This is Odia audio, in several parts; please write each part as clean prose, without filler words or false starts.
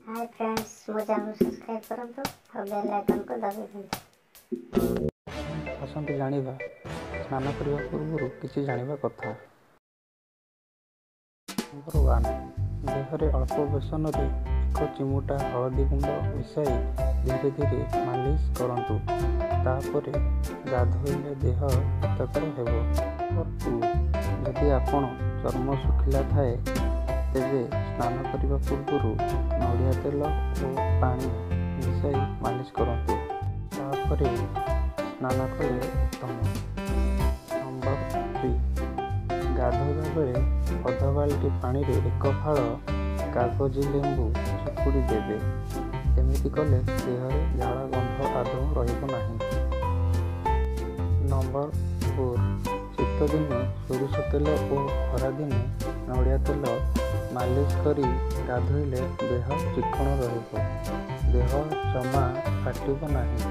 ହାଏ ଫ୍ରେଣ୍ଡସ୍, ମୋ ଚ୍ୟାନେଲ୍ ସବସ୍କ୍ରାଇବ୍ କରନ୍ତୁ ଆଉ ବେଲ୍ ଆଇକନ୍କୁ ଦବାଇ ଦିଅନ୍ତୁ। ଆସନ୍ତୁ ଜାଣିବା ସ୍ନାନ କରିବା ପୂର୍ବରୁ କିଛି ଜାଣିବା କଥା। ନମ୍ବର 1, ଦେହରେ ଅଳ୍ପ ବେସନରେ ଏକ ଚିମୁଟା ହଳଦୀ ଗୁଣ୍ଡ ମିଶାଇ ଧୀରେ ଧୀରେ ମାଲିସ କରନ୍ତୁ। ତାପରେ ଗାଧୋଇଲେ ଦେହ ହିତକର ହେବ। ନମ୍ବର 2, ଯଦି ଆପଣ ଚର୍ମ ଶୁଖିଲା ଥାଏ ତେବେ ସ୍ନାନ କରିବା ପୂର୍ବରୁ ନଡ଼ିଆ ତେଲ ଓ ପାଣି ମିଶାଇ ମାଲିସ କରନ୍ତୁ। ତାପରେ ସ୍ନାନ କଲେ ଉତ୍ତମ। ନମ୍ବର 3, ଗାଧୋଇବା ବେଳେ ଅଧ ବାଲ୍ଟି ପାଣିରେ ଏକ ଫାଳ କାଗଜି ଲେମ୍ବୁ ଚିପୁଡ଼ି ଦେବେ। ଏମିତି କଲେ ଦେହରେ ଝାଳ ଗନ୍ଧ ଆଦୌ ରହିବ ନାହିଁ। ନମ୍ବର 4, ଶୀତଦିନେ ସୋରିଷ ତେଲ ଓ ଖରାଦିନେ ନଡ଼ିଆ ତେଲ ମାଲିସ କରି ଗାଧୋଇଲେ ଦେହ ଚିକ୍କଣ ରହିବ, ଦେହ ଜମା ଫାଟିବ ନାହିଁ।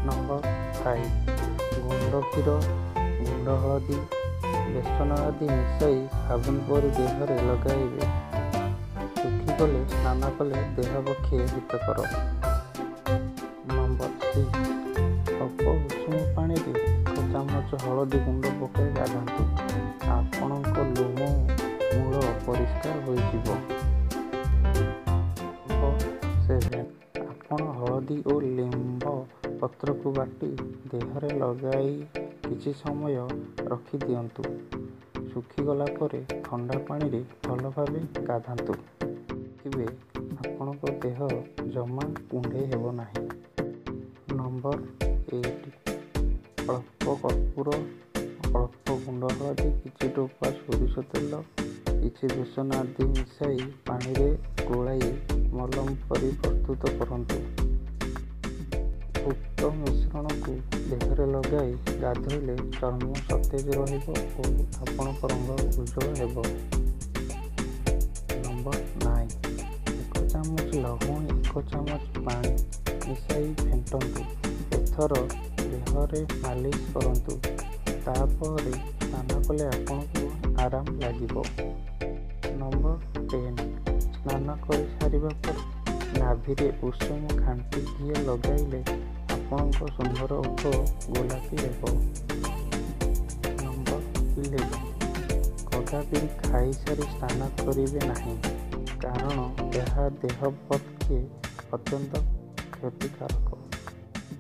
ନମ୍ବର 5, ଗୁଣ୍ଡ କ୍ଷୀର, ଗୁଣ୍ଡ ହଳଦୀ, ବେସନ ଆଦି ମିଶାଇ ସାବୁନ ପରି ଦେହରେ ଲଗାଇବେ। ଶୁଖିଗଲେ ସ୍ନାନ କଲେ ଦେହ ପକ୍ଷେ ହିତକର। ନମ୍ବର 6, ଅଳ୍ପ ଉଷୁମ ପାଣିରେ ଏକ ଚାମଚ ହଳଦୀ ଗୁଣ୍ଡ ପକାଇ ଗାଧାନ୍ତୁ। ଆପଣଙ୍କ ଲୋମ ମୂଳ ପରିଷ୍କାର ହୋଇଯିବ। ନମ୍ବର 7, ଆପଣ ହଳଦୀ ଓ ଲିମ୍ବ ପତ୍ରକୁ ବାଟି ଦେହରେ ଲଗାଇ କିଛି ସମୟ ରଖିଦିଅନ୍ତୁ। ଶୁଖିଗଲା ପରେ ଥଣ୍ଡା ପାଣିରେ ଭଲ ଭାବେ ଗାଧାନ୍ତୁ। ଦେଖିବେ ଆପଣଙ୍କ ଦେହ ଜମା କୁଣ୍ଡେଇ ହେବ ନାହିଁ। ନମ୍ବର 8, ଅଳ୍ପ କର୍ପୂର, ଅଳ୍ପ ଗୁଣ୍ଡ ହଳଦୀ, କିଛି ଟୋପା ସୋରିଷ ତେଲ, କିଛି ବେସନ ଆଦି ମିଶାଇ ପାଣିରେ ଗୋଳାଇ ମଲମ ପରି ପ୍ରସ୍ତୁତ କରନ୍ତୁ। ଉକ୍ତ ମିଶ୍ରଣକୁ ଦେହରେ ଲଗାଇ ଗାଧୋଇଲେ ଚର୍ମ ସତେଜ ରହିବ ଓ ଆପଣଙ୍କ ରଙ୍ଗ ଉଜ୍ଜଳ ହେବ। ନମ୍ବର 9, ଏକ ଚାମଚ ଲହୁଣୀ ଏକ ଚାମଚ ପାଣି ମିଶାଇ ଫେଣ୍ଟନ୍ତୁ। ଏଥର ଦେହରେ ମାଲିସ କରନ୍ତୁ। ତାପରେ ସ୍ନାନ କଲେ ଆପଣଙ୍କୁ ଆରାମ ଲାଗିବ। ନମ୍ବର 10, ସ୍ନାନ କରିସାରିବା ପରେ ନାଭିରେ ଉଷୁମ ଖାଣ୍ଟି ଘିଅ ଲଗାଇଲେ ଆପଣଙ୍କ ସୁନ୍ଦର ଓଠ ଗୋଲାପୀ ହେବ। ନମ୍ବର 11, କଦାପି ଖାଇସାରି ସ୍ନାନ କରିବେ ନାହିଁ, କାରଣ ଏହା ଦେହ ପକ୍ଷେ ଅତ୍ୟନ୍ତ କ୍ଷତିକାରକ।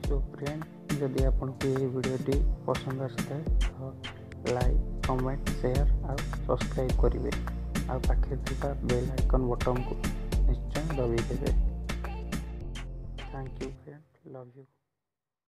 ସୋ ଫ୍ରେଣ୍ଡ, ଯଦି ଆପଣଙ୍କୁ ଏହି ଭିଡ଼ିଓଟି ପସନ୍ଦ ଆସିଥାଏ ତ ଲାଇକ୍, କମେଣ୍ଟ, ସେୟାର ଆଉ ସବସ୍କ୍ରାଇବ୍ କରିବେ, ଆଉ ପାଖରେ ଥିବା ବେଲ୍ ଆଇକନ୍ ବଟନ୍କୁ ନିଶ୍ଚୟ ଦବାଇ ଦେବେ। Thank you friend, love you.